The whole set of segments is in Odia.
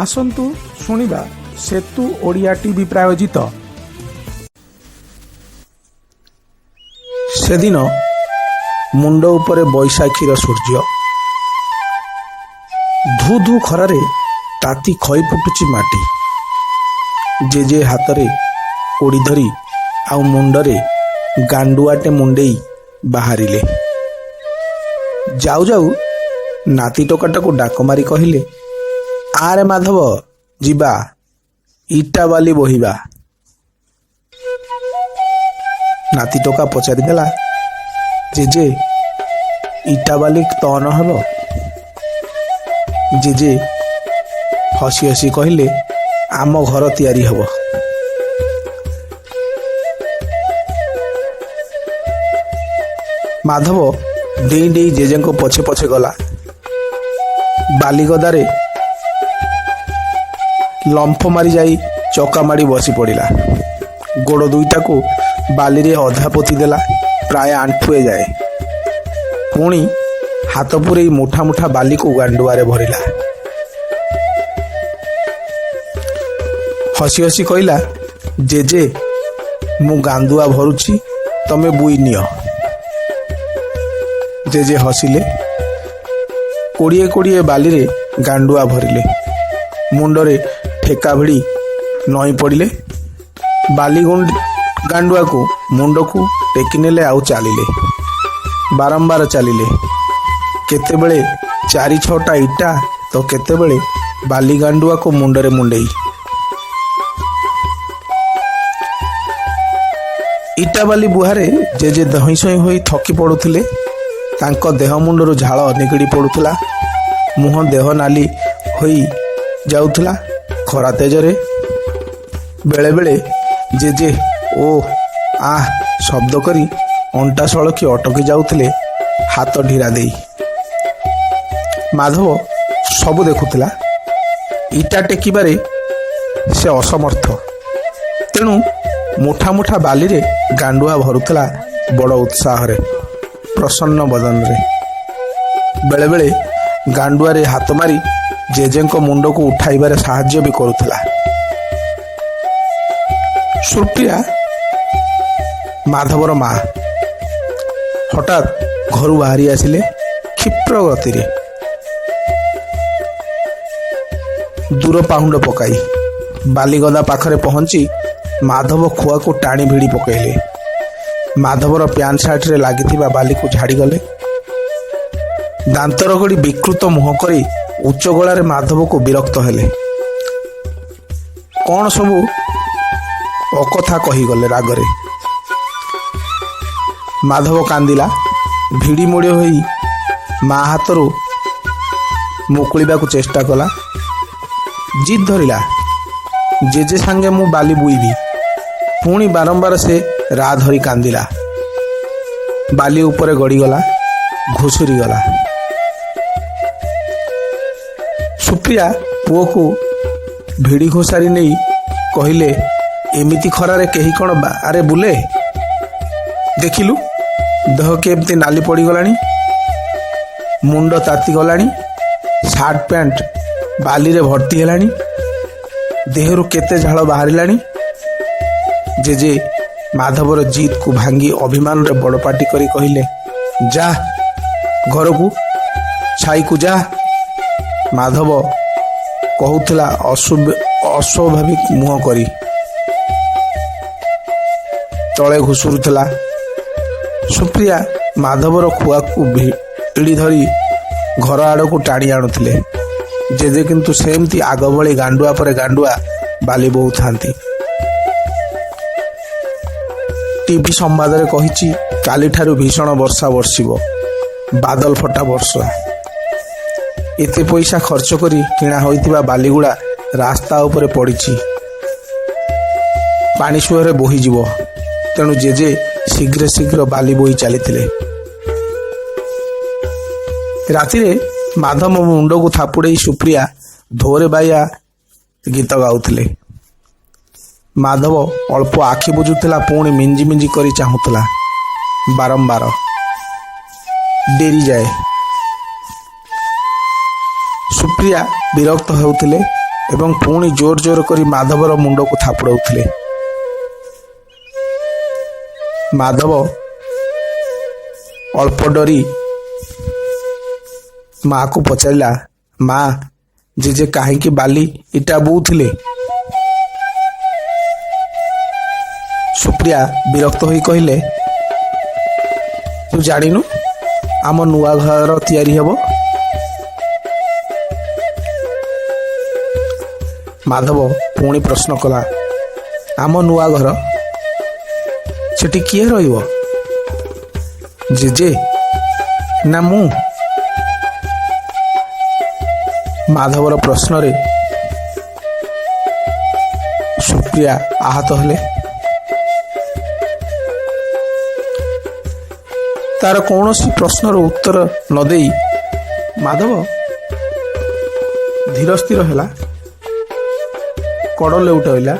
ଆସନ୍ତୁ ଶୁଣିବା ସେତୁ ଓଡ଼ିଆ ଟିଭି ପ୍ରାୟୋଜିତ। ସେଦିନ ମୁଣ୍ଡ ଉପରେ ବୈଶାଖୀର ସୂର୍ଯ୍ୟ। ଧୁ ଧୁ ଖରାରେ ତାତି ଖଇ ଫୁଟୁଛି ମାଟି। ଜେଜେ ହାତରେ କୋଡ଼ି ଧରି ଆଉ ମୁଣ୍ଡରେ ଗାଣ୍ଡୁଆଟେ ମୁଣ୍ଡେଇ ବାହାରିଲେ। ଯାଉ ଯାଉ ନାତି ଟୋକାଟାକୁ ଡାକ ମାରି କହିଲେ, ଆରେ ମାଧବ, ଯିବା, ଇଟା ବାଲି ବୋହିବା। ନାତି ଟୋକା ପଚାରିଦେଲା, ଜେଜେ, ଇଟା ବାଲି ତନ ହେବ? ଜେଜେ ହସି ହସି କହିଲେ, ଆମ ଘର ତିଆରି ହେବ। ମାଧବ ଡେଇଁ ଡେଇଁ ଜେଜେଙ୍କ ପଛେ ପଛେ ଗଲା। ବାଲିଗଦାରେ ଲମ୍ଫ ମାରି ଯାଇ ଚକା ମାଡ଼ି ବସି ପଡ଼ିଲା। ଗୋଡ଼ ଦୁଇଟାକୁ ବାଲିରେ ଅଧା ପୋତି ଦେଲା, ପ୍ରାୟ ଆଣ୍ଠୁଏ ଯାଏ। ପୁଣି ହାତ ପୂରେଇ ମୁଠା ମୁଠା ବାଲିକୁ ଗାଣ୍ଡୁଆରେ ଭରିଲା। ହସି ହସି କହିଲା, ଜେଜେ, ମୁଁ ଗାଣ୍ଡୁଆ ଭରୁଛି, ତମେ ବୁଇ ନିଅ। ଜେଜେ ହସିଲେ। 20 20 ବାଲିରେ ଗାଣ୍ଡୁଆ ଭରିଲେ। ମୁଣ୍ଡରେ ଠେକା ଭିଡ଼ି ନଇଁ ପଡ଼ିଲେ। ବାଲି ଗାଣ୍ଡୁଆକୁ ମୁଣ୍ଡକୁ ଟେକି ନେଲେ ଆଉ ଚାଲିଲେ। ବାରମ୍ବାର ଚାଲିଲେ। କେତେବେଳେ 4 6ଟା ଇଟା ତ କେତେବେଳେ ବାଲି ଗାଣ୍ଡୁଆକୁ ମୁଣ୍ଡରେ ମୁଣ୍ଡେଇ। ଇଟା ବାଲି ବୁହାରେ ଜେଜେ ଧଇଁସଇଁ ହୋଇ ଥକି ପଡ଼ୁଥିଲେ। ତାଙ୍କ ଦେହ ମୁଣ୍ଡରୁ ଝାଳ ନିଗିଡ଼ି ପଡ଼ୁଥିଲା। ମୁହଁ ଦେହ ନାଲି ହୋଇ ଯାଉଥିଲା ଖରା ତେଜରେ। ବେଳେବେଳେ ଜେଜେ ଓ ଆଃ ଶବ୍ଦ କରି ଅଣ୍ଟା ସଳଖି ଅଟକି ଯାଉଥିଲେ ହାତ ଢିରା ଦେଇ। ମାଧବ ସବୁ ଦେଖୁଥିଲା। ଇଟା ଟେକିବାରେ ସେ ଅସମର୍ଥ, ତେଣୁ ମୁଠା ମୁଠା ବାଲିରେ ଗାଣ୍ଡୁଆ ଭରୁଥିଲା ବଡ଼ ଉତ୍ସାହରେ, ପ୍ରସନ୍ନ ବଦନରେ। ବେଳେବେଳେ ଗାଣ୍ଡୁଆରେ ହାତ ମାରି ଜେଜେଙ୍କ ମୁଣ୍ଡକୁ ଉଠାଇବାରେ ସାହାଯ୍ୟ ବି କରୁଥିଲା। ସୁପ୍ରିୟା, ମାଧବର ମା, ହଠାତ୍ ଘରୁ ବାହାରି ଆସିଲେ କ୍ଷିପ୍ର ଗତିରେ, ଦୂର ପାହୁଣ୍ଡ ପକାଇ। ବାଲିଗଦା ପାଖରେ ପହଞ୍ଚି ମାଧବ ଖୁଆକୁ ଟାଣି ଭିଡ଼ି ପକାଇଲେ। ମାଧବର ପ୍ୟାଣ୍ଟ ସାର୍ଟରେ ଲାଗିଥିବା ବାଲିକୁ ଝାଡ଼ିଗଲେ। ଦାନ୍ତ ରଗଡ଼ି ବିକୃତ ମୁହଁ କରି ଉଚ୍ଚ ଗଳାରେ ମାଧବକୁ ବିରକ୍ତ ହେଲେ। କ'ଣ ସବୁ ଅକଥା କହିଗଲେ ରାଗରେ। ମାଧବ କାନ୍ଦିଲା। ଭିଡ଼ି ମୋଡ଼ି ହୋଇ ମା ହାତରୁ ମୁକୁଳିବାକୁ ଚେଷ୍ଟା କଲା। ଜିଦ୍ ଧରିଲା, ଜେଜେ ସାଙ୍ଗେ ମୁଁ ବାଲି ବୁଇବି। ପୁଣି ବାରମ୍ବାର ସେ ରା ଧରି କାନ୍ଦିଲା। ବାଲି ଉପରେ ଗଡ଼ିଗଲା, ଘୁଷୁରିଗଲା। ସୁପ୍ରିୟା ପୁଅକୁ ଭିଡ଼ି ଘୋଷାରି ନେଇ କହିଲେ, ଏମିତି ଖରାରେ କେହି କ'ଣ ଆରେ ବୁଲେ? ଦେଖିଲୁ ଦେହ କେମିତି ନାଲି ପଡ଼ିଗଲାଣି, ମୁଣ୍ଡ ତାତିଗଲାଣି, ସାର୍ଟ ପ୍ୟାଣ୍ଟ ବାଲିରେ ଭର୍ତ୍ତି ହେଲାଣି, ଦେହରୁ କେତେ ଝାଳ ବାହାରିଲାଣି। ଜେଜେ ମାଧବର ଜିଦ୍କୁ ଭାଙ୍ଗି ଅଭିମାନରେ ବଡ଼ ପାଟି କରି କହିଲେ, ଯା ଘରକୁ, ଛାଇକୁ ଯା। ମାଧବ କହୁଥିଲା ଅସ୍ୱାଭାବିକ ମୁହଁ କରି, ତଳେ ଘୁଷୁରୁଥିଲା। ସୁପ୍ରିୟା ମାଧବର ଖୁଆକୁ ଭିଡ଼ି ଧରି ଘର ଆଡ଼କୁ ଟାଣି ଆଣୁଥିଲେ। ଜେଜେ କିନ୍ତୁ ସେମିତି ଆଗ ଭଳି ଗାଣ୍ଡୁଆ ପରେ ଗାଣ୍ଡୁଆ ବାଲି ବୋହୁଥାନ୍ତି। ଟିଭି ସମ୍ବାଦରେ କହିଛି, କାଲିଠାରୁ ଭୀଷଣ ବର୍ଷା ବର୍ଷିବ, ବାଦଲ ଫଟା ବର୍ଷା। ଏତେ ପଇସା ଖର୍ଚ୍ଚ କରି କିଣା ହୋଇଥିବା ବାଲିଗୁଡ଼ା ରାସ୍ତା ଉପରେ ପଡ଼ିଛି, ପାଣି ସୁଅରେ ବୋହିଯିବ। ତେଣୁ ଜେଜେ ଶୀଘ୍ର ଶୀଘ୍ର ବାଲି ବୋହି ଚାଲିଥିଲେ। ରାତିରେ ମାଧବ ମୁଣ୍ଡକୁ ଥାପୁଡ଼େଇ ସୁପ୍ରିୟା ଧୋରେ ବାଇଆ ଗୀତ ଗାଉଥିଲେ। ମାଧବ ଅଳ୍ପ ଆଖି ବୁଜୁଥିଲା, ପୁଣି ମିଞ୍ଜି ମିଞ୍ଜି କରି ଚାହୁଁଥିଲା ବାରମ୍ବାର, ଡେରିଯାଏ। ସୁପ୍ରିୟା ବିରକ୍ତ ହେଉଥିଲେ। ଏବଂ ପୁଣି ଜୋର ଜୋର କରି ମାଧବର ମୁଣ୍ଡକୁ ଥାପୁଡ଼ାଉଥିଲେ। ମାଧବ ଅଳ୍ପ ଡରି ମାକୁ ପଚାରିଲା, ମା, ଜେଜେ କାହିଁକି ବାଲି ଇଟା ବୋଉଥିଲେ? ସୁପ୍ରିୟା ବିରକ୍ତ ହୋଇ କହିଲେ, ତୁ ଜାଣିନୁ ଆମ ନୂଆ ଘର ତିଆରି ହେବ? ମାଧବ ପୁଣି ପ୍ରଶ୍ନ କଲା, ଆମ ନୂଆ ଘର, ସେଠି କିଏ ରହିବ? ଜେଜେ ନା ମୁଁ? ମାଧବର ପ୍ରଶ୍ନରେ ସୁପ୍ରିୟା ଆହତ ହେଲେ। ତାର କୌଣସି ପ୍ରଶ୍ନର ଉତ୍ତର ନ ଦେଇ ମାଧବ ଧୀର ସ୍ଥିର ହେଲା, କଡ଼ ଲେଉଟାଇଲା,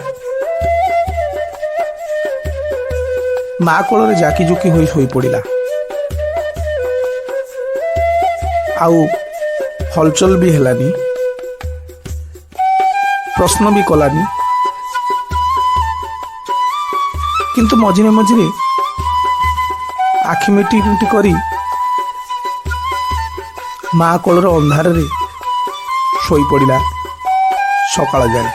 ମା କୋଳରେ ଜାକିଜୁକି ହୋଇ ଶୋଇପଡ଼ିଲା। ଆଉ ହଲଚଲ ବି ହେଲାନି, ପ୍ରଶ୍ନ ବି କଲାନି। କିନ୍ତୁ ମଝିରେ ମଝିରେ ଆଖି ମିଟି ମିଟି କରି ମା କୋଳର ଅନ୍ଧାରରେ ଶୋଇପଡ଼ିଲା ସକାଳ ଯାଏ।